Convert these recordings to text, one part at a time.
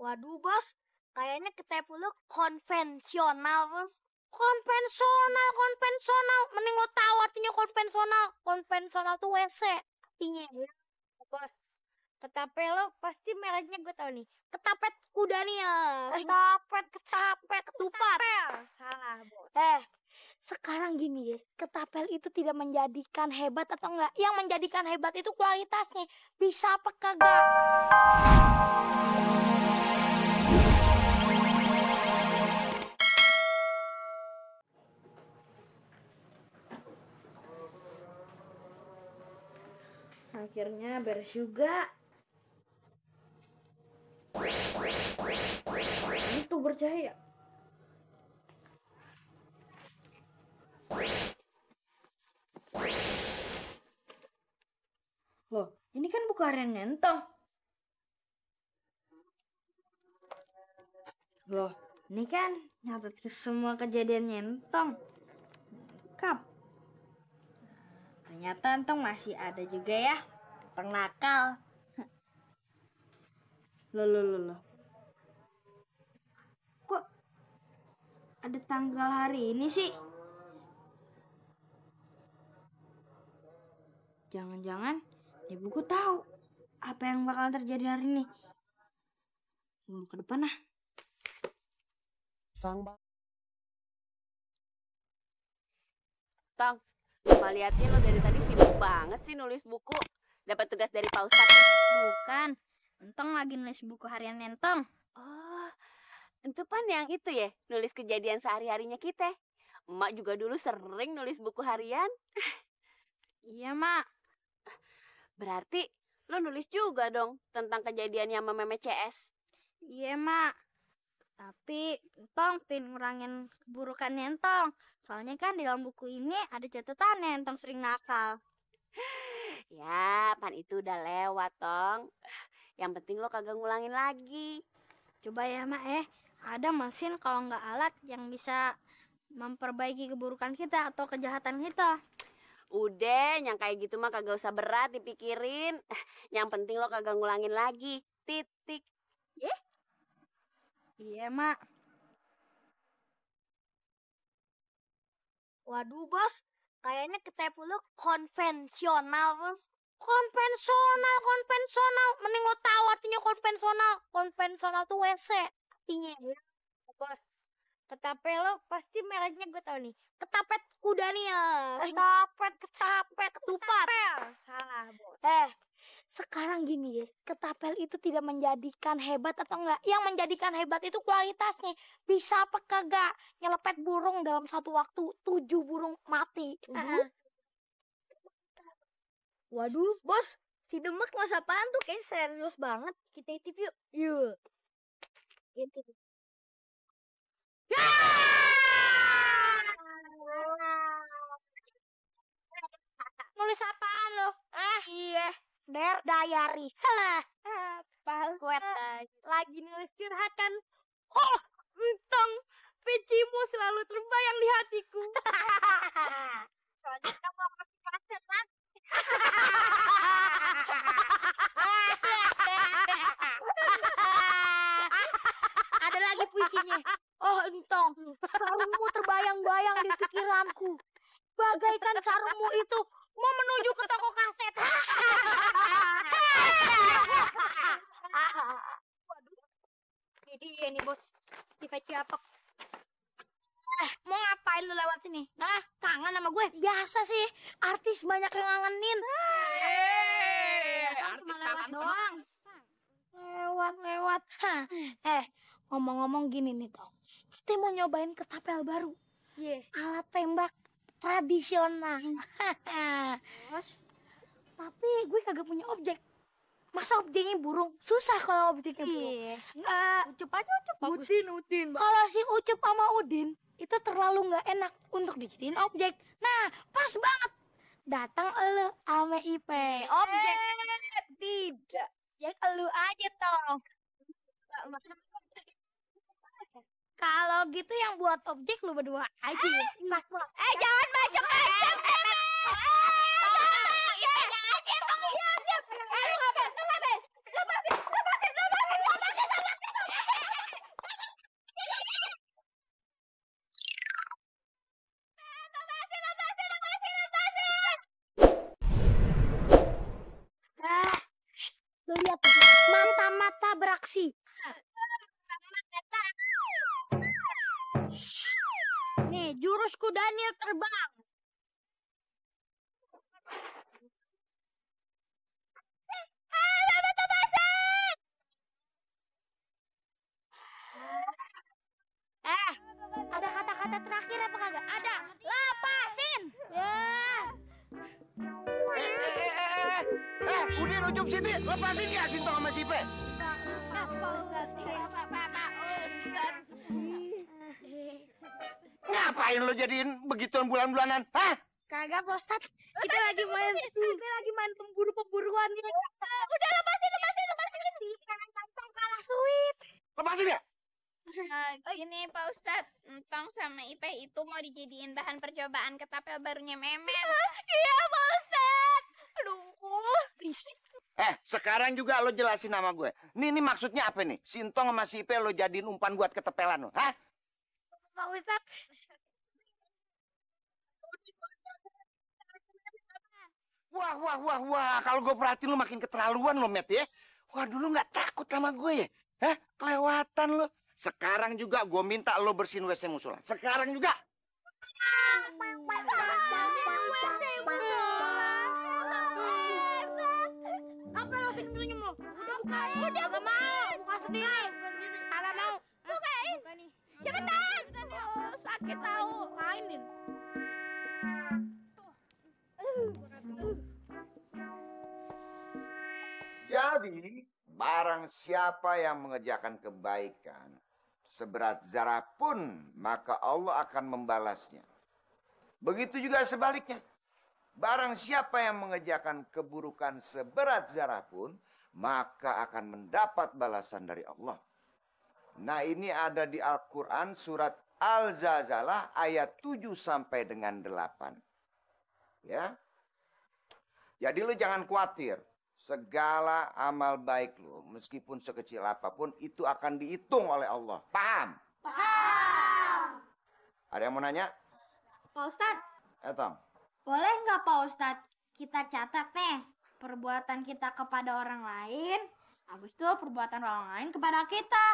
Waduh, Bos. Kayaknya ketep lu konvensional, Bos. Konvensional. Mending lo tahu artinya konvensional. Konvensional tuh WC artinya. Ya, Bos. Ketapel lo pasti mereknya gue tahu nih. Ketapet kuda nih ya. Ketapet, ketupat. Salah, Bos. Sekarang gini ya, ketapel itu tidak menjadikan hebat atau enggak. Yang menjadikan hebat itu kualitasnya. Bisa apa kagak? Akhirnya beres juga. Itu bercahaya. Loh, ini kan bukan harian Nentong. Loh, ini kan nyatet ke semua kejadian Nentong. Lengkap. Ternyata Entong masih ada juga ya. Entong nakal. Loh. Kok ada tanggal hari ini sih? Jangan-jangan di buku tahu apa yang bakal terjadi hari ini. Mau ke depan ah. Tong, Mama liatin lo dari tadi sibuk banget sih nulis buku. Dapat tugas dari Pak Ustadz ya? Bukan. Entong lagi nulis buku harian Entong. Oh, itu pan yang itu ya, nulis kejadian sehari-harinya kita. Emak juga dulu sering nulis buku harian. Iya, Mak. Berarti lo nulis juga dong tentang kejadiannya sama Meme CS. Iya, Mak. Tapi Entong pengen ngurangin keburukan Entong. Soalnya kan di dalam buku ini ada catatan Entong sering nakal. Ya, pan itu udah lewat, Tong. Yang penting lo kagak ngulangin lagi. Coba ya, Mak, ada mesin kalau nggak alat yang bisa memperbaiki keburukan kita atau kejahatan kita. Udah, yang kayak gitu mah kagak usah berat dipikirin. Yang penting lo kagak ngulangin lagi. Titik. Yeah? Iya, Mak. Waduh, Bos. Kayaknya ketep lu konvensional, Bos. Konvensional. Mending lo tahu artinya konvensional. Konvensional tuh WC artinya. Ya, Bos. Ketapel lo pasti mereknya gue tahu nih. Ketapet kuda nih ya. Ketapet, ketupat. Salah, Bos. Sekarang gini ya, ketapel itu tidak menjadikan hebat atau enggak. Yang menjadikan hebat itu kualitasnya. Bisa apa kagak nyelepet burung dalam satu waktu 7 burung mati. Waduh, Bos. Si Demek mas apaan tuh? Kayaknya serius banget. Kita intip yuk. Yuk. Intip. Nulis apaan lo? Iya. Diary. Halah. Kuet lagi nulis curhat kan. Oh, Entong. Pecimu selalu terbayang di hatiku. Soalnya kamu masih kaset lah. Ada lagi puisinya. Oh, Entong, sarungmu terbayang-bayang di pikiranku. Bagaikan sarungmu itu mau menuju ke toko kaset. Waduh. Ini Bos. Si Peci Apek. Mau ngapain lu lewat sini? Kangen sama gue? Biasa sih. Artis banyak yang ngangenin. Artis lewat doang. Lewat. Ngomong-ngomong gini nih, Tong. Kita mau nyobain ketapel baru. Alat tembak tradisional. Tapi gue kagak punya objek. Masa objeknya burung? Susah kalau objeknya burung. Ucup aja, Ucup. Udin. Kalau si Ucup sama Udin, itu terlalu nggak enak untuk dijadiin objek. Nah, pas banget. Datang elu ame IP. Objek. Tidak. Ya elu aja, Tong. Kalau gitu yang buat objek lu berdua aja. Jangan macam-macam. aksi. Nih, jurusku Daniel terbang. Ada kata-kata terakhir apa kagak? Ada. Lepasin. Ya. Udin, Ujub, Siti, lepasin ya Sinto sama si Pe. Ngapain lo jadiin begituan bulan-bulanan? Hah? Kagak, Pak Ustadz. Kita lagi main pemburu-pemburuan. Udah lepasin. Jangan kantong kalah sweet. Lepasin ya? Gini Pak Ustadz, Entong sama Ipe itu mau dijadiin bahan percobaan ketapel barunya Memet. Iya, Pak Ustadz. Aduh, berisik. Sekarang juga lo jelasin sama gue. Ini maksudnya apa nih? Sintong sama si Ipe lo jadiin umpan buat ketepelan lo, hah? Pak Ustadz. Wah. Kalau gue perhatiin lo makin keterlaluan lo, Met ya. Wah, dulu nggak takut sama gue ya? Hah? Kelewatan lo. Sekarang juga gue minta lo bersihin WC musola. Sekarang juga. Apa lo senyum-senyum lo? Udah bukain. Udah gak mau. Buka sendiri. Kagak mau. Bukain. Cepetan. Sakit tahu. Bukainin. Jadi, barang siapa yang mengerjakan kebaikan, seberat zarah pun, maka Allah akan membalasnya. Begitu juga sebaliknya. Barang siapa yang mengerjakan keburukan seberat zarah pun, maka akan mendapat balasan dari Allah. Nah, ini ada di Al-Quran surat Al-Zazalah ayat 7 sampai dengan 8. Ya. Jadi lu jangan khawatir. Segala amal baik lu, meskipun sekecil apapun, itu akan dihitung oleh Allah. Paham? Paham. Ada yang mau nanya? Pak Ustadz, Tong. boleh nggak Pak Ustadz kita catat nih perbuatan kita kepada orang lain, habis itu perbuatan orang lain kepada kita.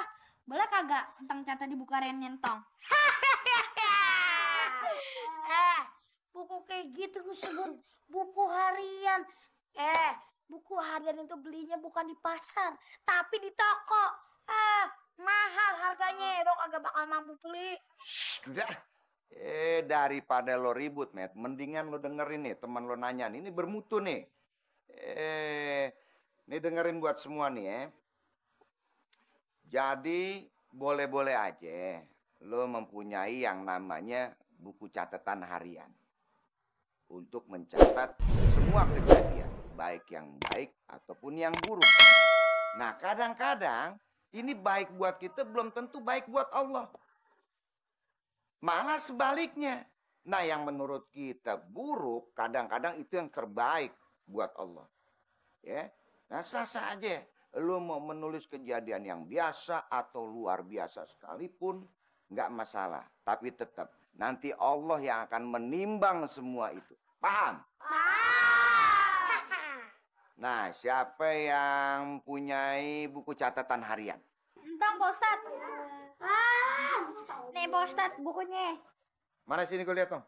Boleh kagak tentang catat di buku harian Tong? Buku kayak gitu lu sebut buku harian. Buku harian itu belinya bukan di pasar, tapi di toko. Mahal harganya, dong agak bakal mampu beli. Sudah. Daripada lo ribut, Met, mendingan lo dengerin nih, teman lo nanya. Ini bermutu nih. Nih dengerin buat semua nih ya. Jadi, boleh-boleh aja lo mempunyai yang namanya buku catatan harian. Untuk mencatat semua kejadian, baik yang baik ataupun yang buruk. Nah, kadang-kadang ini baik buat kita belum tentu baik buat Allah. Malah sebaliknya. Nah, yang menurut kita buruk, kadang-kadang itu yang terbaik buat Allah. Ya, nah sah-sah aja. Lu mau menulis kejadian yang biasa atau luar biasa sekalipun, nggak masalah. Tapi tetap, nanti Allah yang akan menimbang semua itu. Paham? Nah, siapa yang punyai buku catatan harian? Tong Pak Ustadz. Nih Pak Ustadz bukunya. Mana sini gue lihat, Tom.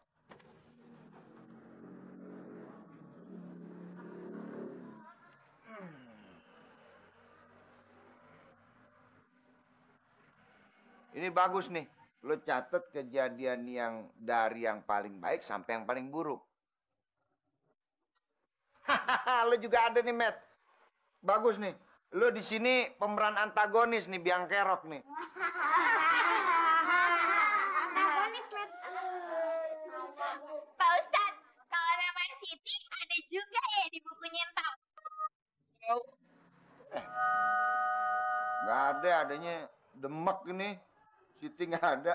Ini bagus nih. Lo catat kejadian yang dari yang paling baik sampai yang paling buruk. Lo juga ada nih, Matt. Bagus nih. Lo di sini pemeran antagonis nih, biang kerok nih. Antagonis, Matt. Pak Ustadz, kalau nama Siti ada juga ya di bukunya Entong. Nggak ada, adanya Demek ini. Siti nggak ada.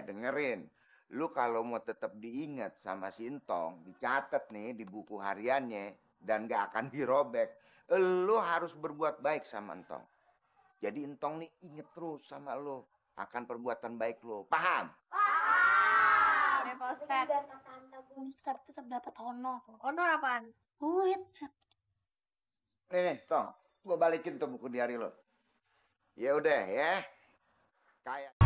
Dengerin. Lu kalau mau tetap diingat sama si Entong, dicatat nih di buku hariannya, dan nggak akan dirobek. Lu harus berbuat baik sama Entong. Jadi Entong nih inget terus sama lu akan perbuatan baik lu. Paham? Paham. Pak Ustadz. Biar kata antagonis tetap dapat honor. Honor apaan? Duit. Nih, Tong. Gue balikin tuh buku diari lo. Ya udah ya. Kayak